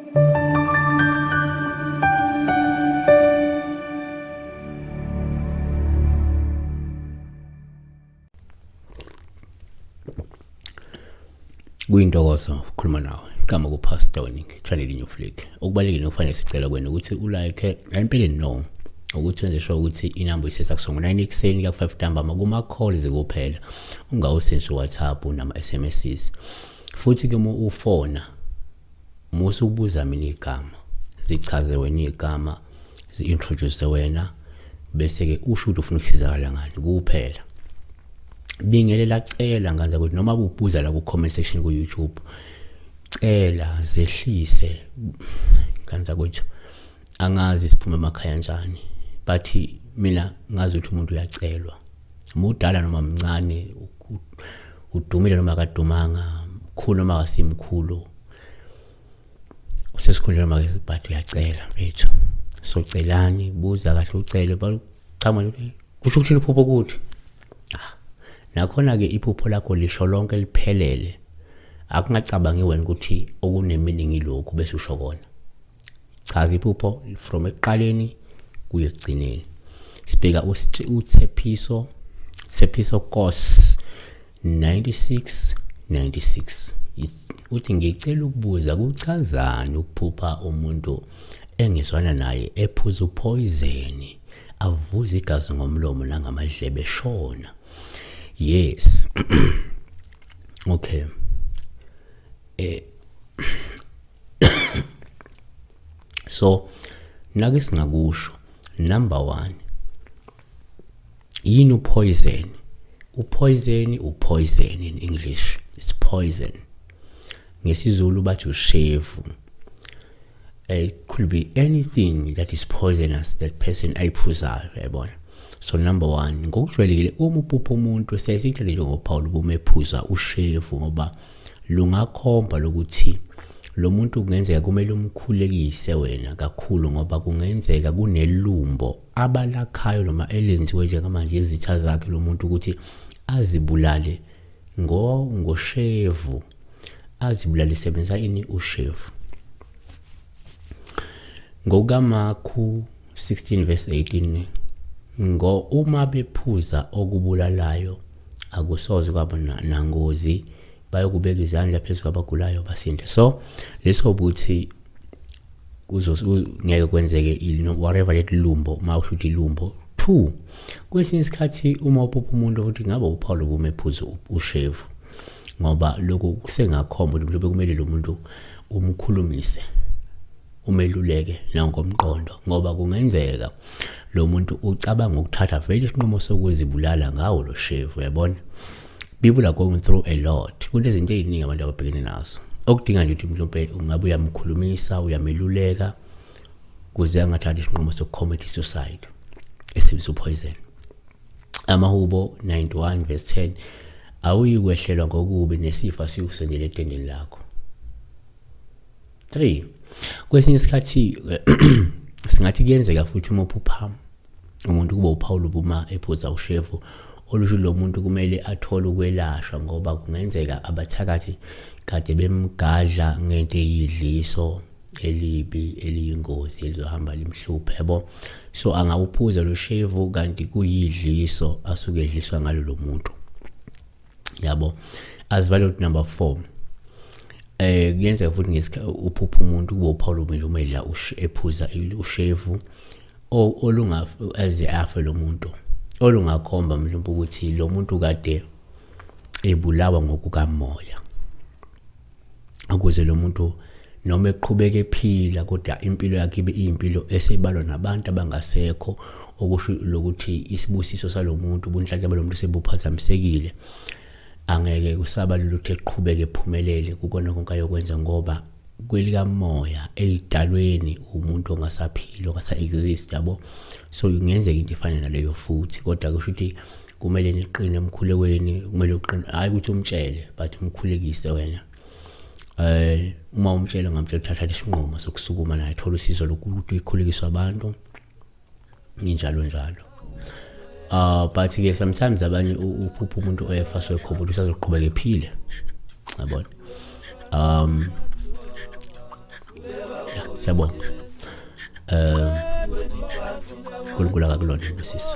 Kuyintokozo ukukhuluma nawe. Igama kuPastor Nick, channel New Flick. Okubalulekile okufanele sicela kwena ukuthi ulike, empeleni no, ukuthi wenze sure ukuthi inamba uyisetha kusongo 9 ekuseni ka 5 ntambama kuma calls kuphela. Ungawusensi WhatsApp nama SMSs. Futhi ke uma ufona musa ukubuza mina igama. Zichaze wena igama, zi-introduce wena bese ke usho ukuthi ufuna ukusizakala ngani kuphela. Bingelela, cela nganza ukuthi noma ubuza la ku comment section ku YouTube, cela zehlise nganza ukuthi angazi siphume emakhaya kanjani, but mina ngazi ukuthi umuntu uyacelwa, mudala noma mncane, udumile noma akadumanga, mkhulu noma akasimkhulu, usesikhundleni noma, but uyacela mfethu. So celani, buza kahle, ucele. Cha manje kusho ukuthini uphupho ukuthi ah nakhona ke iphupho lakho lisho lonke liphelele, akungacabangi wena ukuthi okunemeaning ilokhu bese usho kona. Chaza iphupho from ekuqaleni kuye ekugcineni. Sibheka uThephiso, Thephiso Kos 96 96, uthi ngicela ukubuza, kuchazani ukuphupha umuntu engizwana naye ephuza upoison, avuza igazi ngomlomo nangamadlebe, shona? Yes, okay, so nake singakusho, number 1, yini upoison? Upoison, upoison in English it's poison, ngesiZulu bathi ushevu. It could be anything that is poisonous that person ayiphuzayo, yabona. So number 1, ngokujwayelekile uma uphupha umuntu siyayisithele njengophawu uma ephuza ushevu, ngoba lungakhomba lokuthi lo muntu kungenzeka kumele umkhulekise wena kakhulu, ngoba kungenzeka kunelumbo abalakhayo noma elenziwe njengamanje izitha zakhe lo muntu ukuthi azibulale ngoshevu, azibulale sebenzisa ini? Ushevu. NgokukaMarku 16 verse 18, ngo uma bephuza okubulalayo akusoze kwaba nangozi, bayokubeka izandla phezu kwabagulayo basinde. So leso ukuthi ngeke kwenzeke whatever that lumbo, uma usho ukuthi ilumbo. 2, kwesinye isikhathi uma uphupha umuntu futhi ngabe uphawu lokuba ephuza ushevu, ngoba lokhu kusengakhomba ukuthi mhlawumbe kumele lo muntu umkhulumise, umeluleke nangokomqondo, ngoba kungenzeka lo muntu ucabanga ukuthatha vele isinqumo sokuzibulala ngawo lo shevu, uyabona. People are going through a lot, kunezinto eziningi abantu ababhekene nazo okudinga nje ukuthi mhlawumbe ungabe uyamkhulumisa, uyameluleka kuze angathathi isinqumo sokucommit suicide esebenzisa upoison. Amahubo 91 verse 10, awuyikwehlelwa ngokubi nesifa sikusondela etendeni lakho. 3, kwesinye isikhathi singathi kuyenzeka futhi uma uphupha umuntu kuba uphawu lobuma ephuza ushevu, olusho lo muntu kumele athole ukwelashwa, ngoba kungenzeka abathakathi kade bemgadla ngento eyidliso elibi eliyingozi elizohamba limhluphe, yabo. So angawuphuza lo shevu kanti kuyidliso asuke edliswa ngalo lo muntu, yabo. Azivale ukuthi number 4, kuyenzeka futhi ngesikhathi uphupha umuntu kuba uphawu lobu uma edla ephuza ushevu olunga aze afe lo muntu, olungakhomba mhlawumbe ukuthi lo muntu kade ebulawa ngokukamoya, ukuze lo muntu noma eqhubeka ephila kodwa impilo yakhe ibe iyimpilo esebalwa nabantu abangasekho, okusho lokuthi isibusiso salomuntu, ubunhlanhla balomuntu sebuphazamisekile, angeke kusaba lula ukuthi eqhubeke ephumelele kukona konke ayokwenza, ngoba kwelikamoya eyidalweni umuntu ongasaphili, ongasa-exist, yabo. So kungenzeka into efana naleyo futhi, kodwa kusho ukuthi kumele niqine emkhulekweni, kumele uqine, hhayi ukuthi umtshele but umkhulekise wena. Uma umtshela ngamtshela uthatha isinqumo sokusukuma naye thola usizo lokuthi uyikhulekiswe abantu injalo njalo. But ke sometimes abanye uphupha umuntu oyefa soyikhomba ukuthi usazoqhubeka ephile, yabona. Siyabonga. Um uNkulunkulu akakulona ibusisa.